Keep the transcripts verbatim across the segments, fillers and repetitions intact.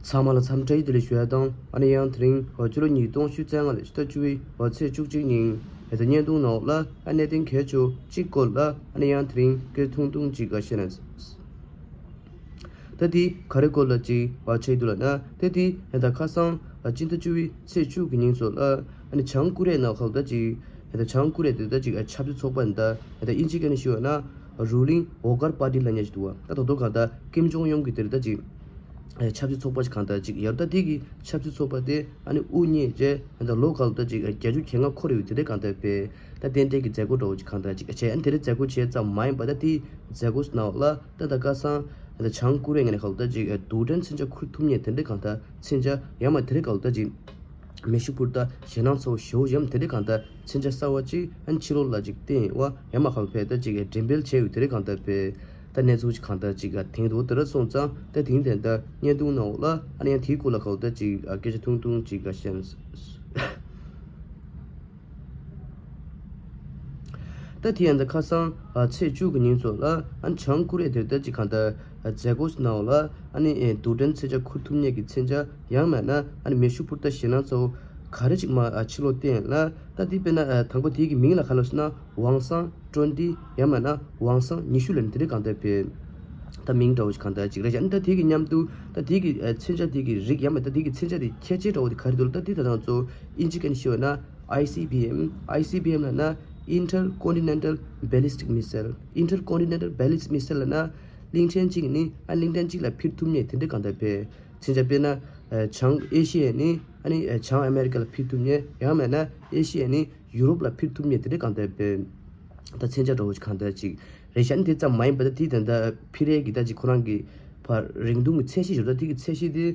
ཚང་མ་ལ་འཚམས་འདྲི་བདེ་ལེགས་ཞུ་ཡ་དང་། ཨ་ནི་ཡང་དེ་རིང་ཕྱི་ལོ་ཉིས་སྟོང་ཉི་ཤུ་རྩ་ལྔ་ལོའི་ཕྱི་ཟླ་བཅུ་པའི་ཚེས་བཅུ་གཅིག་ཉིན་ད་བརྙན་ཐུང་ནང་ལ་ཨ་གནད་དོན་གལ་ཆེ་བ་གཅིག་སྐོར་ལ་ཨ་ནི་ཡང་དེ་རིང་སྐད་ཆ་ཐུང་ཐུང་ཅིག་བཤད་ན། ད་དེ་ག་རེ་སྐོར་ལ་ཅིག་བྱས་འདུག་ལབ་ན། ད་དེ་ད་ཁ་སང་ཕྱི་ཟླ་བཅུ་པའི་ཚེས་བཅུ་གི་ཉིན་ཚོ་ལ་ཨ་ནི་བྱང་ཀོ་རི་ཡའི་ནང་ལོགས་ད་ཅིག་ད་བྱང་ཀོ་རི་ཡ་དེ་ད་ཅིག་ཆབ་སྲིད་ཚོགས་པ་ད་ད་དབྱིན་ཇིའི་སྐད་ནས་ཞུས་པ་ན་Ruling Worker Party ལབ་མཁན་ཞིག་འདུག་བ། ད་ད་དུང་གང་ལྟར་ཀིམ་ཇོང་ཡུན་གྱི་དེ་རེད་ད་ཅིག་ཆབ་སྲིད་ཚོགས་པ་ཞིག་གང་ལྟར་ཅིག་ཡོད། ད་དེ་གི་ཆབ་སྲིད་ཚོགས་པ་དེ་ཨ་ནི་དབུ་བརྙེས་རྗེས་ད་ལོ་གང་ལྟར་ཅིག་བརྒྱད་ཅུ་གྱ་ལྔ་འཁོར་ཡོད། དེ་འདྲའི་གང་ལྟར་པའི་ད་རྟེན་འབྲེལ་གྱི་མཛད་སྒོ་འདྲ་བོ་ཅིག་གང་ལྟར་ཅིག་བྱས། ཨ་ནི་དེ་རིང་མཛད་སྒོ་བྱས་ཙམ་མ་ཡིན་པ་ད་དེ་མཛད་སྒོ་ནང་ལ་ད་ད་ཁ་སང་ད་བྱང་ཀོ་རི་ཡའི་ངོས་ནས་གང་ལྟར་ཅིག་རྡུལ་ཕྲན་མཚོན་ཆ་ཁུར་ཐུབ་མཁན་དེ་འདྲའི་གང་ལྟར་མཚོན་ཆ་ཡང་མ་དེ་རིང་གང་ལྟར་ཅིག་མེ་ཤུགས་འཕུར་མདའ་ཞེད་སྣང་ཚ་བོ་ཞེ་པོ་ཅིག་དེ་འདྲའི་གང་ལྟར་མཚོན་ཆ་གསར་བ་ཅིག་ཨ་ནི་ཕྱི་ལོགས་ལ་ཅིག་བསྟན་བ་ཡང་མ་གང་ལྟར་ད་ཅིག་འགྲེམས་སྤེལ་བྱས་ཡོད། དེ་འདྲའི་གང་ལྟར་པའི་ད་གནས་ཚུལ་ཅིག་གང་ལྟར་ཅིག་ཐོན་འདུག་དེ་འདྲ་སོང་ཙང་ད་དེང་དེ་འདྲ་བརྙན་ཐུང་ནང་ལ་ཨ་ནི་ཡང་དེའི་སྐོར་ལ་གང་ལྟར་ཅིག་སྐད་ཆ་ཐུང་ཐུང་ཅིག་བཤད། ད་དེ་ཡང་ད་ཁ་སང་ཚེས་བཅུ་གི་ཉིན་ཚོ་ལ་ཨ་ནི་བྱང་ཀོ་རི་ཡ་དེར་ད་ཅིག་གང་ལྟར་མཛད་སྒོ་ནང་ལ་ཨ་ནི་རྡུལ་ཕྲན་མཚོན་ཆ་ཁུར་ཐུབ་མཁན་གྱི་མཚོན་ཆ་ཡང་མིན་ན་ཨ་ནི་མེ་ཤུགས་འཕུར་མདའ་ཞེད་སྣང་ཚ་བོ་ག་རེ་ཅིག་མར་ཕྱི་ལོགས་བསྟན་ལ། ད་དེ་དཔེར་ན་དང་པོ་དེ་གི་མིང་ལ་ག་ལབ་ཟེར་ན་ཝང་སང་ཊོན་ཊི་ཡང་མིན་ན་ཝང་སང་ཉི་ཤུ་ལབ་ནས་དེ་འདྲའི་གང་ལྟར་པའི་ད་མིང་འདྲ་བོ་ཞིག་གང་ལྟར་ཅིག་རེད་ཤག་ཨ་ནི་ད་དེ་གི་མཉམ་དུ་ད་དེ་གི་མཚོན་ཆ་དེ་གི་རིགས་ཡང་མིན་ད་དེ་གི་མཚོན་ཆ་དེ་ཁྱད་ཆོས་འདྲ་བོ་དེ་ག་རེ་འདུག་ད་དེ་ད་དང་གཙོ་བོ་དབྱིན་ཇི་སྐད་ནས་ཞུས་པ་ན། ཨའི་སི་བི་ཨེམ། ཨའི་སི་བི་ཨེམ་ལབ་ན་Intercontinental Ballistic Missile། Intercontinental Ballistic Missile ལབ་ན་གླིང་ཕྲན་གཅིག་ནས་ཨ་གླིང་ཕྲན་གཅིག་ལ་འཕུར་ཐུབ་མཁན་དེ་འདྲའི་གང་ལྟར་པའི་མཚོན་ཆ། དཔེར་ན་བྱང་ཨེ་ཤི་ཡ་ནས་ཨ་ནི་བྱང་ཨ་མེ་རི་ཀ་ལ་འཕུར་ཐུབ་མཁན་ཡང་མིན་ན་ཨེ་ཤི་ཡ་ནས་ཡུ་རོབ་ལ་འཕུར་ཐུབ་མཁན་དེ་འདྲའི་གང་ལྟར་པའི་ད་མཚོན་ཆ་འདྲ་བོ་ཞིག་གང་ལྟར་ཅིག་རེད་ཤག་ཨ་ནི་དེ་ཙམ་མ་ཡིན་པ་ད་དེ་ད་ལྟ་འཕུར་ཡས་ཀྱི་ད་ཅིག་ཁོ་རང་གི་བར་རིང་ཐུང་གི་ཚད་གཞི་ཡོད། ད་དེ་གི་ཚད་གཞི་དེ་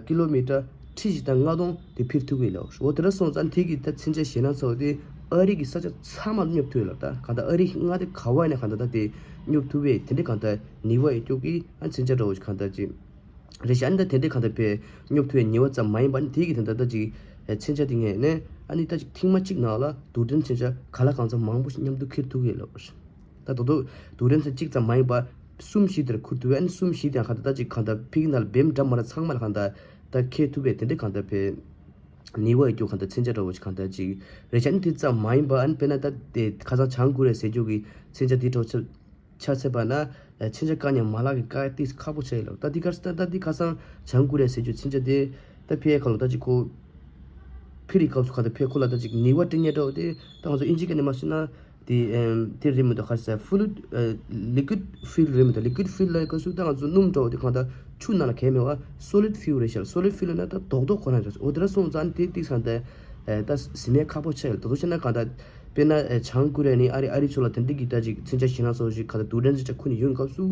ཀི་ལོ་མི་ཊར་ཁྲི་བཞི་དང་ལྔ་སྟོང་དེ་འཕུར་ཐུབ་ཀྱི་ཡོད་ལབ། འོ་དེ་འདྲ་སོང་ཙང་དེ་གི་ད་མཚོན་ཆ་ཞེད་སྣང་ཚ་བོ་དེ་ཨ་རི་གི་ས་ཆ་ཚང་མ་སྙོབ་ཐུབ་ཡོད་ལབ། ད་གང་ལྟར་ཨ་རི་མངའ་སྡེ་ག་བ་ཡིན་ན་གང་ལྟར་ད་དེ་སྙོབ་ཐུབ་པའི་དེ་འདྲའི་གང་ལྟར་ནུས་པ་ཡོད་རྒྱུ་གི་ཨ་མཚོན་ཆ་འདྲ་བོ་ཞིག་གང་ལྟར་ཅིག་རེད་ཤག་ཨ་ནི་ད་དེ་འདྲའི་གང་ལྟར་པའི་སྙོབ་ཐུབ་པའི་ནུས་པ་ཙམ་མ་ཡིན་པ་ཨ་ནི་དེ་གི་དེ་འདྲ་ད་ཅིག་མཚོན་ཆ་དེ་ངས་ནས་ཨ་ནི་ད་ཅིག་ཐེངས་མ་གཅིག་ནང་ལ་རྡུལ་ཕྲན་མཚོན་ཆ་ག་ལ་གང་འཚམ་མང་པོ་ཞིག་མཉམ་དུ་འཁྱེར་ཐུབ་ཀྱི་ཡོད་ལབ། ད་དོ་དོ་རྡུལ་ཕྲན་ཚོ་གཅིག་ཙམ་མ་ཡིན་པ་གསུམ་བཞི་དེར་འཁུར་ཐུབ་པས། ཨ་ནི་གསུམ་བཞི་དེ་ཡང་གང་ལྟར་ད་ཅིག་གང་ལྟར་ཕ་གི་ནང་ལ་འབེམ་འདྲ་མ་འདྲ་ཚང་མ་ལ་གང་ལྟར་ད་འཁྱེར་ཐུབ་པས། དེ་འདྲའི་གང་ལྟར་པའི་ནུས་པ་ཡོད་རྒྱུ་གང་ལྟར་མཚོན་ཆ་འདྲ་བོ་ཞིག་གང་ལྟར་ཅིག་རེད་ཤག་ཨ་ནི་དེ་ཙམ་མ་ཡིན་པ་ཨ་ནི་དཔེར་ན་ད་དེ་ཁ་སང་བྱང་ཀོ་རི་ཡ་ཟེར་རྒྱུ་གི་མཚོན་ཆ་དེ་འདྲ་བོ་ཆ་ཆ་ཚད་པ་ན་མཚོན་ཆ་བཀག་ཉན་མ་ལག་གི་བཀག་ཏིས་ཁག་པོ་ཆགས་ཡོད་ལབ། ད་འདི་གར་ད་ད་འདི་ཁ་སང་བྱང་ཀོ་རི་ཡ་ཟེར་རྒྱུ་མཚོན་ཆ་དེ་ད་ཕེ་ཁ་ལོ་ད་ཅིག་ཁོ་ཕི་རི་སྐབས་སུ་ག་ད་ཕེ་ཁོ་ལ་ད་ཅིག་ནུས་པ་སྤྲད་ཉན་འདྲ་བོ་དེ་ད་ང་ཚོ་ཨིན་ཇི་སྐད་ནས་མ་བཤད་ན་དེ་དེ་རེད་མི་འདུག་ཁ་ས་fluid liquid fuel རེད་མི་འདུག liquid fuel ལ་སྐབས་སུ་ད་ང་ཚོ་སྣུམ་འདྲ་བོ་དེ་གང་ད་ཆུ་ནང་ལ་གས་མེད་པ་solid fuel རེད་ཤག solid fuel ལ་ན་ད་རྡོག་རྡོག་ཁོ་རང་རེད། འོ་དེ་འདྲ་སོང་ཙང་དེ་ཏིས་ཁང་ད་ད་ཟིན་མེད་ཁག་པོ་ཆགས་ཡོད། ད་དུ་བཤད་ན་གང་ད་དཔེར་ན་ཨེ་བྱང་ཀོ་རི་ཡ་ནི་ཨ་རི་ཨ་རི་ཕྱོགས་ལ་དེ་འདྲ་གི་ད་ཅིག་མཚོན་ཆ་ཞེད་སྣང་ཚ་བོ་ཞིག་ག་ད་རྡུལ་ཕྲན་མཚོན་ཆ་ཁུར་ནས་ཡོང་སྐབས་སུ་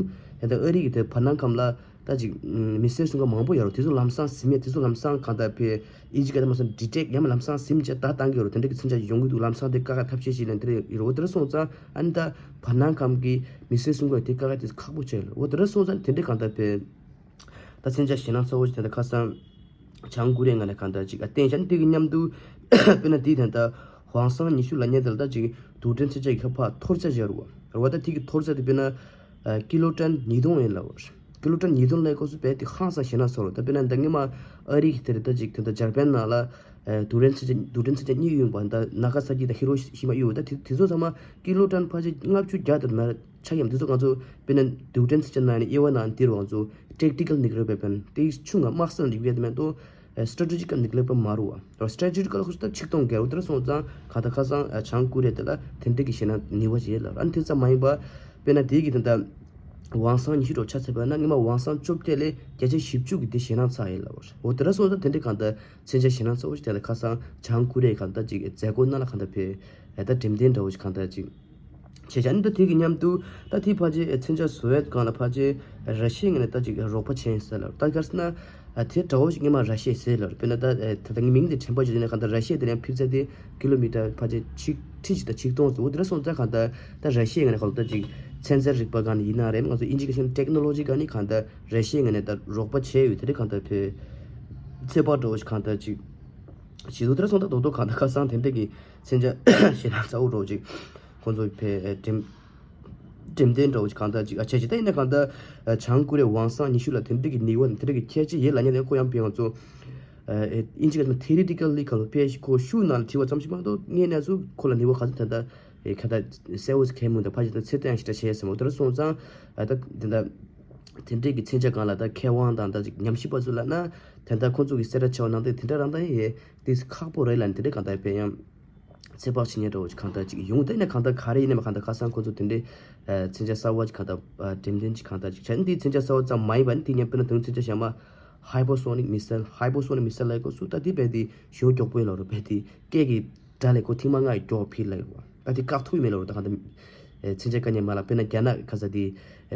ཡང་ད་ཨ་རི་གི་དེ་བར་སྣང་ཁམས་ལ་ད་ཅིག་མི་སེར་སུ་འགའ་མང་པོ་ཡོད་རེད། དེ་ཚོ་ལམ་སང་ཟིན་མེད་དེ་ཚོ་ལམ་སང་གང་ལྟར་ཕེ་ཨིན་ཇི་སྐད་དུ་མ་སོང་detect ཡང་མ་ལམ་སང་ཟིན་བྱས་ད་བཏང་གི་ཡོད་རེད། དེ་འདྲ་གི་མཚོན་ཆ་ཡོང་གི་འདུག་ལམ་སང་དེ་བཀག་ག་ཐབས་ཤེས་ཤིག་ལེན་དེ་འདྲ་ཡོད་རེད། འོ་དེ་འདྲ་སོང་ཙང་ཨ་ནི་ད་བར་སྣང་ཁམས་ཀྱི་མི་སེར་སུ་འགའ་དེ་བཀག་ག་དེ་ཁག་པོ་ཆགས་ཡོད་རེད། འོ་དེ་འདྲ་སོང་ཙང་དེ་འདྲ་གང་ལྟར་ཕེ་ད་མཚོན་ཆ་ཞེད་སྣང་ཚ་བོ་ཞིག་དེ་འདྲ་ཁ་སང་བྱང་ཀོ་རི་ཡའི་ངོས་ནས་གང་ལྟར་ཅིག་ཨ་བསྟན་བཞག་དེ་གི་མཉམ་དུ་དཔེར་ན་དེའི་དོན་དག་ཝང་སང་ཉི་ཤུ་ལབ་མཁན་དེ་ལ་ད་ཅིག་རྡུལ་ཕྲན་མཚོན་ཆ་གི་ཁ་ཕར་འཐོར་ཚད་བཞག་རུ་བ་རུ་བ་ད་དེ་གི་འཐོར་ཚད་དེ་དཔེར་ན་ཨ་ཀི་ལོ་ཊན་ཉིས་སྟོང་ཡིན་ལབ་བ། ཀི་ལོ་ཊན་ཉིས་སྟོང་ལབ་སྐབས་སུ་བས་དེ་ཧང་སང་ཞེད་སྣང་ཚ་རུ། ད་དཔེར་ན་ད་སྔོན་མ་ཨ་རི་གི་དེ་རེད་ད་ཅིག་དེ་ད་འཇར་པན་ནང་ལ་ཨ་རྡུལ་ཕྲན་མཚོན་ཆ་རྡུལ་ཕྲན་མཚོན་ཆ་གཉིས་ཡོང་བ་ད་ནཱ་ག་ས་ཀི་དང་ཧི་རོ་ཤི་མ་ཡོད་ད་དེ་དེ་ཚོ་ཚང་མ་ཀི་ལོ་ཊན་ཕལ་ཆེར་ལྔ་བཅུ་བརྒྱ་དེ་མ་ཆ་མཉམ་དེ་ཚོ་ང་ཚོ་དཔེར་ན་རྡུལ་ཕྲན་མཚོན་ཆ་ནང་ནས་དབྱེ་བ་ནང་འདིར་ང་ཚོ་tactical nuclear weapon དེ་ཆུང་ང་དམག་སའི་ནང་ལ་ཡོད་ཡ་དེ་མེད་དོ། strategical nuclear weapon མ་རུ་བ་strategical ཁུ་ད་ཆིག་སྟོང་བརྒྱ་རུ་དེ་སོང་ཙང་ག་ད་ཁ་སང་བྱང་ཀོ་རི་ཡ་དེ་ལ་དེ་འདྲ་གི་ཞེད་སྣང་ནུས་པ་ཞིག་ལ་ཨ་ནི་དེ་ཙམ་མ་ཡིན་པ་དཔེར་ན་དེ་གི་དེ་ད་ཝང་སང་ཉི་ཤུ་རུ་ཆ་ཚད་པ་ན་སྔོན་མ་ཝང་སང་བཅོ་བརྒྱད་ལས་བརྒྱ་ཆ་བཞི་བཅུ་གི་དེ་ཞེད་སྣང་ཚ་ཡིན་ལ་བ། འོ་དེ་འདྲ་སོང་ཙང་དེ་འདྲ་གང་ད་མཚོན་ཆ་ཞེད་སྣང་ཚ་བོ་ཞིག་དེ་ལ་ཁ་སང་བྱང་ཀོ་རི་ཡ་གང་ད་ཅིག་མཛད་སྒོ་ནང་ལ་གང་ད་ཕེ་ད་འགྲེམས་སྟོན་འདྲ་བོ་ཞིག་གང་ད་ཅིག་བྱས་ཙང་ནི་ད་དེ་གི་མཉམ་དུ་ད་དེ་ཕལ་ཆེར་མཚོན་ཆ་བཟོ་ཡས་སྒང་ལ་ཕལ་ཆེར་ར་ཤི་ཡའི་ངོས་ནས་ད་ཅིག་རོགས་པ་བྱས་ཡིན་ཟེར་ལ། ད་ག་རེ་ཟེར་ན་དེ་འདྲ་བོ་ཞིག་སྔོན་མ་ར་ཤི་ཡ་ཟེར་ལ། དཔེར་ན་ད་ད་ལྟ་ངའི་མིང་དེ་དྲན་པ་བརྗེད་ནས་གང་ལྟར་ར་ཤི་ཡ་དེ་ནས་འཕུར་ཚད་དེ་ཀི་ལོ་མི་ཊར་ཕལ་ཆེར་ཆིག་ཁྲི་གཅིག་དང་ཆིག་སྟོང་ཙམ་འོ་དེ་འདྲ་སོང་ཙང་གང་ལྟར་ད་ར་ཤི་ཡའི་ངོས་ནས་གང་ལྟར་ཅིག་ཚན་རྩལ་རིག་པ་སྒང་ནས་ཡིན་ན་རེད། ང་ཚོ་ཨིན་ཇི་སྐད་བཤད་ན་ཊེག་ནོ་ལོ་ཇི་སྒང་ནས་གང་ལྟར་ར་ཤི་ཡའི་ངོས་ནས་ད་རོགས་པ་བྱས་ཡོད། དེ་འདྲ་གང་ལྟར་ཕེ་ཚོད་དཔག་འདྲ་བོ་ཞིག་གང་ལྟར་ཅིག་བྱེད་འདུག་དེ་འདྲ་སོང་ཙང་རྡོག་རྡོག་གང་ལྟར་ཁ་སང་དེ་འདྲ་གི་མཚོན་ཆ་ཞེད་སྣང་ཚ་བོ་འདྲ་བོ་ཅིག་ཁོང་ཚོ་ཕེ་འགྲེམས་ འགྲེམས་སྟོན་འདྲ་བོ་ཅིག་གང་ལྟར་ཅིག་ཨ་བྱས་ཅིག་ད་ཡིན་ན་གང་ལྟར་ཨ་བྱང་ཀོ་རི་ཡའི་དབང་སང་ཉི་ཤུ་ལ་དེ་འདྲ་གི་ནུས་པ་དང་དེ་འདྲ་གི་ཁྱད་ཆོས་ཡོད་ལབ་མཁན་དེ་ཁོ་ཡང་ཕེ་ང་ཚོ་ཨ་ཨིན་ཇི་སྐད་ཐོག་ནས་ཐེ་རི་ཊི་ཀལ་ལི་གང་ལ་ཕེ་ཁོ་ཤུགས་ནང་ལ་ཐེ་བ་ཙམ་ཞིག་མ་གཏོགས་དངོས་གནས་ཚུལ་ཁོ་ལ་ནུས་པ་ག་ཚོད་ད་ལྟ་ཨེ་ཁ་ད་གསལ་བོ་ཞིག་གས་མི་འདུག་ཕ་ཅིག་ད་ཚེ་བརྟན་ཞིག་ད་བྱས་སམ་འོ་དེ་འདྲ་སོང་ཙང་ཨ་ད་དེ་འདྲ་དེ་འདྲའི་གི་མཚོན་ཆ་གང་ལ་ད་མཁས་དབང་དང་ད་ཅིག་ཉམས་ཞིབ་པ་ཚོ་ལབ་ན་དེ་འདྲ་ཁོ་ཚོ་གི་གསལ་བསྒྲགས་བྱས་པ་ནང་དེ་དེ་འདྲ་རང་ད་ཡེ་དེ་ཁག་པོ་རེད་ལབ་ནས་དེ་འདྲའི་གང་ལྟར་ཕེ་ཡང་ཚོད་དཔག་བྱེད་མཁན་འདྲ་བོ་ཅིག་གང་ལྟར་ཅིག་ཡོང་དེ་ནས་གང་ལྟར་ག་རེ་ཡིན་ནའི་མ་གང་ལྟར་ཁ་སང་ཁོ་ཚོ་དེ་འདྲའི་ཨ་མཚོན་ཆ་གསར་བ་ཅིག་གང་ལྟར་ཨ་འགྲེམས་སྟོན་ཅིག་གང་ལྟར་ཅིག་བྱས་ནས་དེ་མཚོན་ཆ་གསར་བ་ཙམ་མ་ཡིན་པ་ནི་དེ་ཉན་དཔེར་ན་དོན་མཚོན་ཆ་གཞན་མ་Hypersonic Missile Hypersonic Missile ལབ་དགོས་སུ་ད་དེ་རྦད་དེ་ཞེ་པོ་མགྱོགས་པོ་ཡིན་ལབ་རེད། རྦད་དེ་སྐད་ཀྱི་སྒྲ་ལས་ཁོ་ཐེངས་མ་ལྔ་ཡི་མགྱོགས་ཕེ་ལབ་ཡོད་པ། ད་དེ་བཀག་ཐུབ་ཡོད་མེད་ལབ་རེད། ད་གང་ལྟར་ཨེ་མཚོན་ཆ་དཀའ་ཉེན་མ་ལ་དཔེར་ན་རྒྱ་ནག་ཁ་ས་དེ་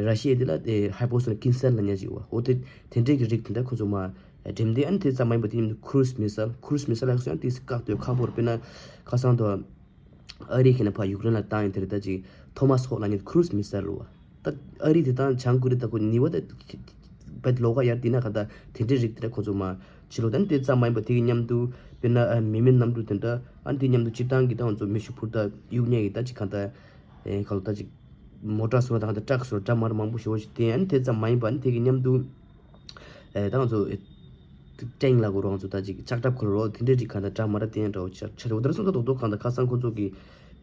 ར་ཤི་ཡ་དེ་ལ་དེ་Hypersonic Kinzhal ལབ་མཁན་ཅིག་ཡོད་པ། འོ་དེ་དེ་འདྲའི་གི་རིགས་དེ་འདྲ་ཁོ་ཚོ་མ་འགྲེམས་སྟོན་ཨ་ནི་དེ་ཙམ་མ་ཡིན་པ་དེ་མཉམ་དུ་Cruise Missile Cruise Missile ལབ་ཡག་སོ་ཡང་དེ་བཀག་སྡོད་ཁག་པོ་རེད། དཔེར་ན་ཁ་སང་དུ་ཨ་རི་གིས་ནི་ཕར་ཡུཀ་རེན་ལ་བཏང་ཡོད་དེ་རེད། ད་ཅིག་Tomahawk ལབ་མཁན་Cruise Missile རེད་པ། ད་ཨ་རི་དེ་དང་བྱང་ཀོ་རི་ད་ཁོ་ནུས་པ་ད་བད་ལོག་ག་ཡར་དེ་ན་ག་ད་དེ་འདྲའི་རིགས་དེ་འདྲ་ཁོ་ཚོ་མ་ཕྱི་ལོགས་ད་ནི་དེ་ཙམ་མ་ཡིན་པ་དེ་གི་མཉམ་དུ་དཔེར་ན་ཨ་མི་མེད་གནམ་གྲུ་དེ་འདྲ་ཨ་ནི་དེ་མཉམ་དུ་སྤྱིར་བཏང་གི་ད་ང་ཚོ་མེ་ཤུགས་འཕུར་མདའ་གཡུག་མཁན་གི་ད་ཅིག་ག་ད་ཨེ་ག་ལ་ད་ཅིག་མོ་ཊ་བཟོ་བ་དང་ད་ཊག་བཟོ་བ་འདྲ་མར་མང་པོ་ཞེ་པོ་ཞིག་བསྟན། ཨ་ནི་དེ་ཙམ་མ་ཡིན་པ་ཨ་ནི་དེ་གི་མཉམ་དུ་ཨེ་ད་ང་ཚོ་ཨེ་ཊེང་ལ་གོ་རོགས་ང་ཚོ་ད་ཅིག་ལྕགས་ཁྲབ་ཁོ་རོགས་དེ་འདྲའི་རིགས་གང་ལྟར་འདྲ་མ་འདྲ་བསྟན་འདྲ་བོ་ཆགས་ཆགས་འོ་དེར་སོང་ད་རྡོག་རྡོག་གང་ལྟར་ཁ་སང་ཁོ་ཚོ་གི་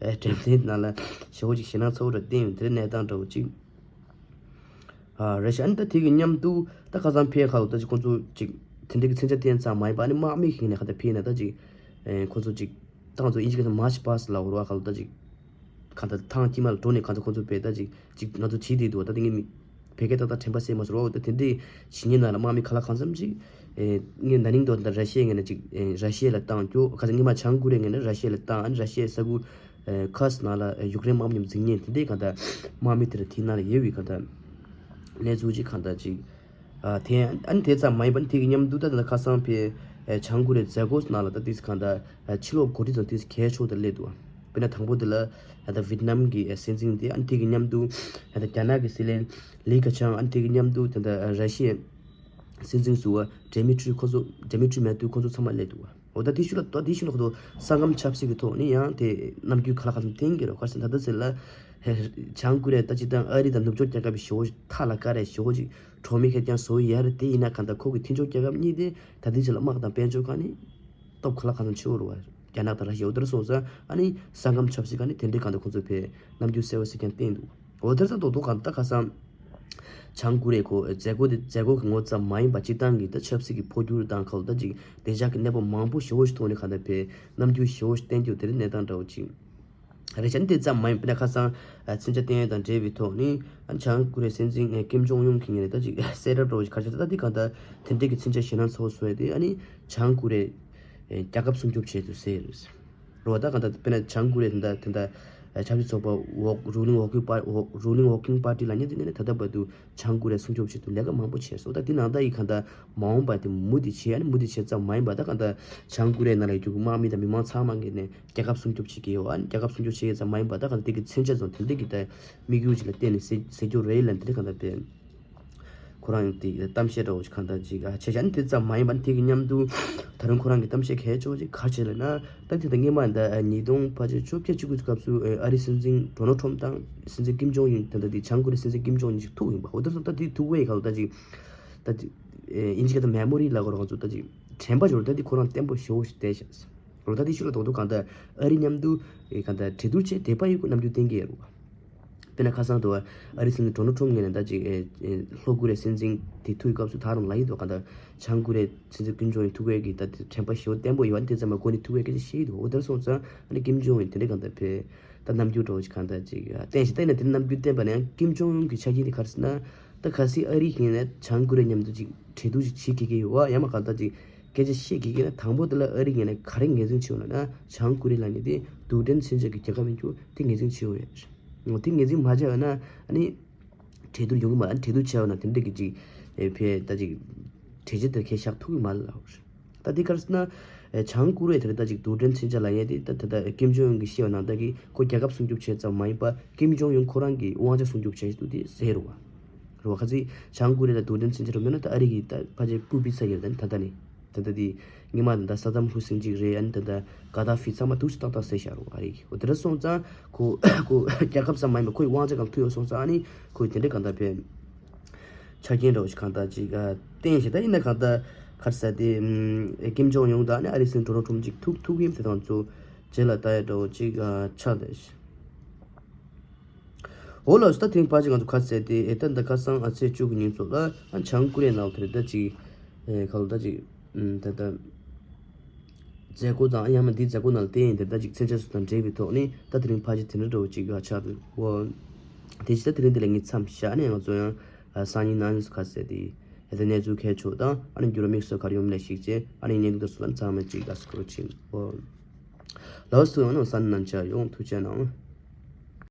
ཨེ་འགྲེམས་སྟོན་ནང་ལ་ཞེ་པོ་ཅིག་ཞེད་སྣང་ཚ་བོ་འདྲ་བསྟན་ཡོད། དེ་འདྲའི་གནས་སྟངས་འདྲ་བོ་ཅིག་ཨ་རེད་ཤག་ཨ་ནི་ད་དེ་གི་མཉམ་དུ་ད་ཁ་སང་ཕེ་ཁ་ལོ་ད་ཅིག་ཁོ་ཚོ་ཅིག་དེ་འདྲའི་གི་མཚོན་ཆ་བསྟན་ཙམ་མ་ཡིན་པ་ཨ་ནི་དམག་མི་ཞིག་ནས་ཁ་ད་ཕེ་ན་ད་ཅིག་ཨེ་ཁོ་ཚོ་ཅིག་ད་ང་ཚོ་ཨིན་ཇི་སྐད་ཐོག་March Past ལབ་ཡོད་རེད་པ། ཁ་ལོ་ད་ཅིག་གང་ལྟར་ཐང་དཀྱིལ་མ་ལ་འགྲོ་ནས་གང་ལྟར་ཁོ་ཚོ་བས་ད་ཅིག་ཅིག་ང་ཚོ་བྱེད་བསྡད་འདུག་ད་དེ་ངས་མི་བོད་སྐད་ཏག་ཏག་དྲན་པ་གསལ་མ་སོང་རོགས། ད་དེ་འདྲའི་བྱེད་མཁན་ནང་ལ་དམག་མི་ག་ལ་གང་འཚམ་ཅིག་ཨེ་ངས་ན་ནིང་དུ་ད་ར་ཤི་ཡའི་ངོས་ནས་ཅིག་ཨེ་ར་ཤི་ཡ་ལ་བཏང་རྒྱུ་ག་ཚོད་སྔོན་མ་བྱང་ཀོ་རི་ཡའི་ངོས་ནས་ར་ཤི་ཡ་ལ་བཏང་ཨ་ནི་ར་ཤི་ཡའི་ས་ཁུལ་ཨེ་ཁར་སི་ནང་ལ་ཨེ་ཡུཀ་རེན་དམག་མི་མཉམ་འཛིང་མཁན་དེ་འདྲའི་གང་ལྟར་དམག་མི་དེ་ལ་དེའི་ནང་ལ་ཡོད་པའི་གང་ལྟར་གནས་ཚུལ་ཅིག་གང་ལྟར་ཅིག་ཨ་དེ་ཨ་ནི་དེ་ཙམ་མ་ཡིན་པར་དེ་གི་མཉམ་དུ་ད་ལྟ་ཁ་སང་ཕེ་ཨེ་བྱང་ཀོ་རི་ཡའི་མཛད་སྒོ་ནང་ལ་ད་དེ་གང་ལྟར་ཨེ་ཕྱི་ལོགས་འགོ་ཁྲིད་ཚོ་དེ་གལ་ཆེ་བོ་དེ་སླེབས་འདུག་དཔེར་ན་དང་པོ་དེ་ལ་ད་ལྟ་ཝི་ཏི་ནམ་གི་ཨེ་སྲིད་འཛིན་དེ་ཨ་ནི་དེ་གི་མཉམ་དུ་ད་ལྟ་རྒྱ་ནག་གི་སྲིད་བློན་ལི་ཁེ་ཆང་ཨ་ནི་དེ་གི་མཉམ་དུ་ད་ལྟ་ར་ཤི་ཡའི་སྲིད་འཛིན་ཟུར་པ་ཌི་མི་ཊི་རི་ཁོ་ཚོ་ཌི་མི་ཊི་རི་མེ་ཏུ་ཁོ་ཚོ་ཚང་མ་སླེབས་འདུག་འོ་ད་དེ་ཤུལ་ལ་ད་དེ་ཤུལ་ལ་ཁོ་ཚོ་ས་ཁམས་ཆབ་སྲིད་ཀྱི་ཐོག་ནས་ཡང་དེ་རྣམ་འགྱུར་ག་ལ་ག་ཚོད་བསྟན་གྱི་རེད། ག་རེ་ཟེར་ན་ད་ལྟ་ཟེར་ལ་ཧེ་བྱང་ཀོ་རི་ཡ་ད་སྤྱིར་བཏང་ཨ་རི་དང་ནུབ་ཕྱོགས་རྒྱལ་ཁབ་ཞེ་པོ་ཐག་ལ་དཀར་རེད། ཞེ་པོ་ཅིག་གྲོགས་མི་ཁེར་རྐྱང་བཟོ་ཡི་ཡ་རེད། དེ་ཡིན་ན་གང་ལྟར་ཁོ་གི་མཐུན་ཕྱོགས་རྒྱལ་ཁབ་གཉིས་དེ་ད་ལྟའི་ཆ་ལ་དམག་དང་དཔལ་འབྱོར་ཁག་ནས་སྟོབས་ག་ལ་གང་འཚམ་ཆེ་བོ་རེད་བ། རྒྱ་ནག་དང་ར་ཤི་ཡ་འོ་དེར་སོང་ཙང་ཨ་ནི་ས་ཁམས་ཆབ་སྲིད་ཁག་ནས་དེ་འདྲའི་གང་ལྟར་ཁོ་ཚོས་ཕེ་རྣམ་འགྱུར་གསལ་བོ་གསལ་རྐྱང་བསྟན་འདུག་འོ་དེར་ས་རྡོག་རྡོག་གང་ལྟར་ཁ་སང་། བྱང་ཀོ་རི་ཡའི་ཁོ་མཛད་སྒོ་དེ་མཛད་སྒོ་གི་ངོ་ཙམ་མ་ཡིན་པ་སྤྱིར་བཏང་གི་ད་ཆབ་སྲིད་ཀྱི་འཕོ་འགྱུར་དང་ཁ་ལོ་ད་ཅིག་བདེ་འཇགས་ཀྱི་གནས་བབ་མང་པོ་ཞེ་པོ་ཞིག་ཐོག་ནས་གང་ལྟར་ཕེ་རྣམ་འགྱུར་ཞེ་པོ་ཞིག་བསྟན་རྒྱུ་དེ་རིང་གནས་སྟངས་འདྲ་བོ་ཅིག་རེད་ཤག་ཨ་ནི་དེ་ཙམ་མ་ཡིན་པ་ན་ཁ་སང་ཨ་མཚོན་ཆ་བསྟན་ཡ་དང་འབྲེལ་བའི་ཐོག་ནས་ཨ་ནི་བྱང་ཀོ་རི་ཡའི་སྲིད་འཛིན་ཨ་ཀིམ་ཇོང་ཡུན་གྱིས་ངས་ད་ཅིག་གསལ་བསྒྲགས་འདྲ་བོ་ཞིག་ག་རེ་བྱས་ད་ད་དེ་གང་ལྟར་དེ་འདྲའི་གི་མཚོན་ཆ་ཞེད་སྣང་ཚ་བོ་བཟོ་ཡ་དེ་ཨ་ནི་བྱང་ཀོ་རི་ཡས་རྒྱལ་ཁབ་སྲུང་སྐྱོབ་ཆེད་དུ་ཟེར་རེད། རོ་ད་གང་ལྟར་དཔེར་ན་བྱང་ཀོ་རི་ཡ་དེ་འདྲ་དེ་འདྲ་ཆབ་སྲིད་ཚོགས་པ་Wok Ruling Working Party Wok Ruling Working Party ལབ་མཁན་དེ་ནས་ད་ལྟ་བར་དུ་བྱང་ཀོ་རི་ཡ་སྲུང་སྐྱོབ་ཆེད་དུ་ལས་ཀ་མང་པོ་བྱས་སོང་། ད་དེ་ནང་ལྟར་ཡིན་གང་ལྟར་མ་འོངས་པ་དེ་མུ་མཐུད་བྱས་ཨ་ནི་མུ་མཐུད་བྱས་ཙམ་མ་ཡིན་པ་ད་གང་ལྟར་བྱང་ཀོ་རི་ཡ་ནང་ལ་ཡོད་རྒྱུ་གི་དམག་མི་དང་མི་མང་ཚང་མ་གིས་ནས་རྒྱལ་ཁབ་སྲུང་སྐྱོབ་བྱེད་ཀྱི་ཡོད། ཨ་ནི་རྒྱལ་ཁབ་སྲུང་སྐྱོབ་བྱེད་ཀྱི་ཙམ་མ་ཡིན་པ་ད་གང་ལྟར་དེ་གི་མཚོན་ཆ་ཚོ་དེ་འདྲ་གི་ད་དམིགས་ཡུལ་ཅིག་ལ་བརྟེན་ནས་ཟེར་ཟེར་རྒྱུ་རེད་ལབ་འདི་འདྲ་གང་ལྟར་དཔེ། ཁོ་རང་དེ་གཏམ་བཤད་འདྲ་བོ་ཞིག་གང་ལྟར་ཅིག་ཨ་བྱས་བྱས་ནས་དེ་ཙམ་མ་ཡིན་པ་ནི་དེ་གི་མཉམ་དུ་ད་རུང་ཁོ་རང་གི་གཏམ་བཤད་གལ་ཆེ་བ་ཅིག་ག་རེ་བྱས་ལབ་ན། ད་དེ་ད་སྔོན་མ་ད་ཉིས་སྟོང་ཕལ་ཆེར་བཅོ་བརྒྱད་བཅུ་དགུ་སྐབས་སུ་ཨ་རིའི་སྲིད་འཛིན་ཌོ་ནལ་ཊམ་དང་སྲིད་འཛིན་ཀིམ་ཇོང་ཡུན་ད་ལྟ་དེ་བྱང་ཀོ་རི་སྲིད་འཛིན་ཀིམ་ཇོང་ཡུན་ཞིག་ཐུག་ཡིན་པ། འོ་ད་སོ་ད་དེ་ཐུག་པའི་གང་ལྟར་ཅིག་ད་དེ་ཨིན་ཇི་སྐད་དུ་མེ་མོ་རི་ལབ་དགོས་རེད། ང་ཚོ་ད་ཅིག་དྲན་པ་འབྱོར་ད་དེ་ཁོ་རང་བརྟན་པོ་ཞེ་པོ་ཞིག་བསྡད་ཤག་འོ་ད་དེ་ཤུལ་ལ་རྡོག་རྡོག་གང་ལྟར་ཨ་རི་མཉམ་དུ་ཨེ་གང་ལྟར་གྲོས་བསྡུར་བྱས་དེ་པ་ཡོད་ཁོ་རྣམ་འགྱུར་བསྟན་གྱི་ཡོད་རེད་པ། དཔེར་ན་ཁ་སང་དུ་ཨ་རིའི་སྲིད་འཛིན་ཌོ་ནལ་ཊམ་ངོས་ནས་ད་ཅིག་ཨེ་ཨེ་ལྷོ་ཀོ་རི་ཡའི་སྲིད་འཛིན་དེ་ཐུག་པའི་སྐབས་སུ་ད་རུང་ལབ་ཡི་འདུག་གང་ལྟར་བྱང་ཀོ་རི་ཡའི་སྲིད་འཛིན་ཀིམ་ཇོང་ཡུན་ཐུག་པའི་གི་ད་དེ་དྲན་པ་ཞེ་པོ་བརྟན་པོ་ཡོད་པ་དེ་ཙམ་མ་གོ་ནས་ཐུག་པའི་སྐད་ཆ་བཤད་ཡི་འདུག་འོ་དེར་སོང་ཙང་ཨ་ནི་ཀིམ་ཇོང་ཡུན་དེ་འདྲའི་གང་ལྟར་ཕེ་ད་རྣམ་འགྱུར་འདྲ་བོ་ཞིག་གང་ལྟར་ཅིག་བསྟན་ཞིག་བསྟན་ནས་དེ་རྣམ་འགྱུར་བསྟན་པ་ནས་ཀིམ་ཇོང་ཡུན་གི་ཆ་རྐྱེན་དེ་ག་རེ་ཟེར་ན། ད་གལ་སྲིད་ཨ་རི་ཡིན་ན་བྱང་ཀོ་རི་ཡ་མཉམ་དུ་ཅིག་གྲོས་བསྡུར་ཅིག་བྱེད་དགོས་ཀྱི་ཡོད་པ་ཡང་མ་གང་ལྟར་ཅིག་སྐད་ཆ་བཤད་དགོས་ཀྱི་ན་དང་པོ་དེ་ལ་ཨ་རི་ངོས་ནས་ག་རེ་ངོས་འཛིན་བྱེད་འོང་ལབ་ན་བྱང་ཀོ་རི་ཡ་ལབ་མཁན་དེ་རྡུལ་ཕྲན་མཚོན་ཆ་གི་རྒྱལ་ཁབ་ཡིན་རྒྱུ་དེ་ངོས་འཛིན་བྱེད་འོང་ཡོད། དེ་ངོས་འཛིན་མ་བྱས་པ་ན་ཨ་ནི་གྲོས་བསྡུར་ཡོང་གི་མ་ཨ་ནི་གྲོས་བསྡུར་བྱས་པ་ན་དེ་འདྲ་གི་ཅིག་ཨེ་ཕེ་ད་ཅིག་གྲོས་ཆོད་དེ་ཁྱེད་བཞག་ཐུབ་ཀྱི་མ་རེད་ལབ། ད་དེ་ག་རེ་ཟེར་ན་ཨེ་བྱང་ཀོ་རི་ཡ་དེ་རེད། ད་ཅིག་རྡུལ་ཕྲན་མཚོན་ཆ་ལབ་ཡས་དེ་ད་ད་ད་ཀིམ་ཇོང་ཡུན་གྱིས་བཤད་པ་ནང་ལྟར་གྱི་ཁོ་རྒྱལ་ཁབ་སྲུང་སྐྱོབ་བྱས་ཙམ་མ་ཡིན་པ་ཀིམ་ཇོང་ཡུན་ཁོ་རང་གི་དབང་ཆ་སྲུང་སྐྱོབ་བྱས་འདུག་དེ་ཟེར་རེད་བ། རེད་བ། ཁ་ཚིག་བྱང་ཀོ་རི་ཡ་ལ་རྡུལ་ཕྲན་མཚོན་ཆ་རུ་མེད་ན་ད་ཨ་རི་གི་ད་ཕལ་ཆེར་སྤུ་ཕུད་ཚར་གྱི་རེད། ད་ད་ནི་ ད་ལྟ་དེ་སྔོན་མ་ད་ལྟ་སད་དམ་ཧུ་སིན་ཅིག་རེད། ཨ་ནི་ད་ལྟ་ག་དཱ་ཧྥི་ཚང་མ་ཐུག་སུ་ཏག་ཏག་བསད་བཞག་རོགས་ཨ་རིག་འོ་དེ་འདྲ་སོང་ཙང་ཁོ་ཁོ་རྒྱལ་ཁབ་ཙམ་མ་ཡིན་པར་ཁོའི་དབང་ཆ་གང་ཐུག་ཡོད་སོང་ཙང་ཨ་ནི་ཁོས་དེ་འདྲའི་གང་ལྟར་བས་ཆ་རྐྱེན་འདྲ་བོ་ཞིག་གང་ལྟར་ཅིག་བསྟན་ཞེ་ད་ཡིན་ན་གང་ལྟར་ག་རེ་ཟེར་དེ་ཀིམ་ཇོང་ཡོང་ད་ཨ་ནི་ཨ་རིག་སིན་ཁྲོ་ཁྲོམ་ཅིག་ཐུག་ཐུག་ཡིན་དེ་དང་ཚོ་རྗེས་ལ་ལྟ་ཡ་འདྲ་བོ་ཅིག་ཆགས་བསྡད་ཤག་འོ་ལགས་སོ། ད་དེ་རིང་ཕལ་ཆེར་ང་ཚོ་ཁ་གསལ་ཏེ་ཨེ་ད་འདི་ཁ་སང་ཨ་ཚེས་བཅུ་གི་ཉིན་ཚོ་ལ་ཨ་བྱང་ཀོ་རི་ཡའི་ནང་དེར་ད་ཅིག་ཨེ་ཁ་ལོ་ད་ཅིག་ཨམ་ད་ད་མཛད་སྒོ་དང་ཡང་ན་འདི་མཛད་སྒོ་ནང་ལ་བསྟན་ཡིན་དེར་ད་ཅིག་མཚོན་ཆ་སོགས་དང་འབྲེལ་བའི་ཐོག་ནས་ད་དེ་རིང་ཕལ་ཆེར་དེ་འདྲ་འདྲ་བོ་ཅིག་ཡོད་ཆགས་འདུག་འོ་དེ་ཅི་ད་དེ་རིང་འདི་ལ་ངས་མཚམས་བཞག་ནས་ང་ཚོ་ཡང་ཨ་སང་ཉིན་གནངས་ཉིན་སུ་ཁ་གསལ་ཏེ་ཨེ་ད་གནས་ཚུལ་གལ་ཆོག་དང་ཨ་ནི་འགྱུར་བ་དམིགས་བསལ་ག་རེ་ཡོང་མིན་ལ་གཞིགས་བྱས་ཨ་ནི་བརྙན་ཐུང་དེ་ཚོ་ལ་ཚང་མ་ཅིག་ལ་སྐོར་ཕྱིན་འོ། ལགས་སོ། ཨ་ནི་གསན་གནང་བྱས་ཡོང་ཐུགས་རྗེ་གནང་།